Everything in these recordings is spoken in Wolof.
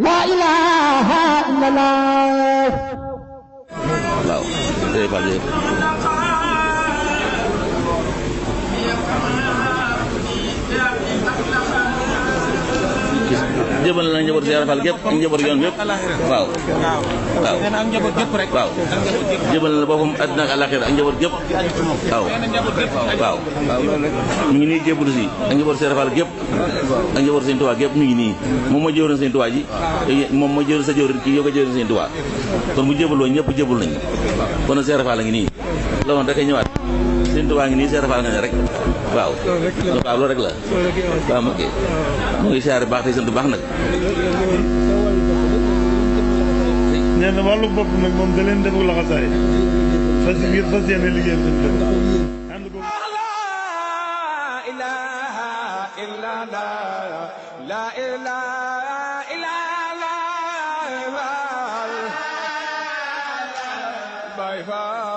La ilaha illallah. waaw day fal yëpp jëbal na njaboot Cheikh Fall gépp ak njaboot yoon gépp waaw waaw nee na ak njaboot gépp rek waaw jëbal na boppam àddina ak àllaaxira ak njaboot gépp waaw waaw mi ngi nii jébbalu si ak njaboot Cheikh Fall gépp ak njaboot Sëñ Tuubaa gépp mi ngi nii moom mooy jëwriñ Sëñ Tuubaa ji moom mooy jëwriñ sa jëwriñ kii yow ko jëwriñ Sëñ Tuubaa kon bu jébbaloo ñëpp jébbalu nañ kon nag Cheikh Fall a ngi nii la woon rek a ñëwaat Sëñ Tuubaa ngi nii Cheikh Fall nga ne rek waaw waaw loolu rek la waaw ok mu ngi siyaare baax tey sant baax nag nee na wàllu bopp nag moom da leen def laxasaay fas ngir fas yéene liggéey seen bopp ànd ko la ilaha illallah Baay Faal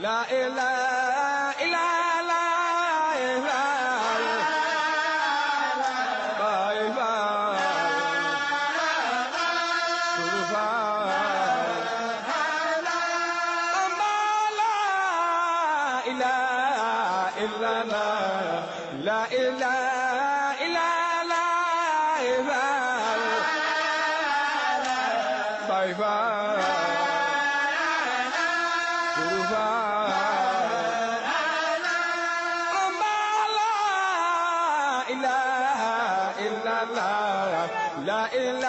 la ilaha illallah Baay Faal la ilaha illallah Baay Faal la ilaha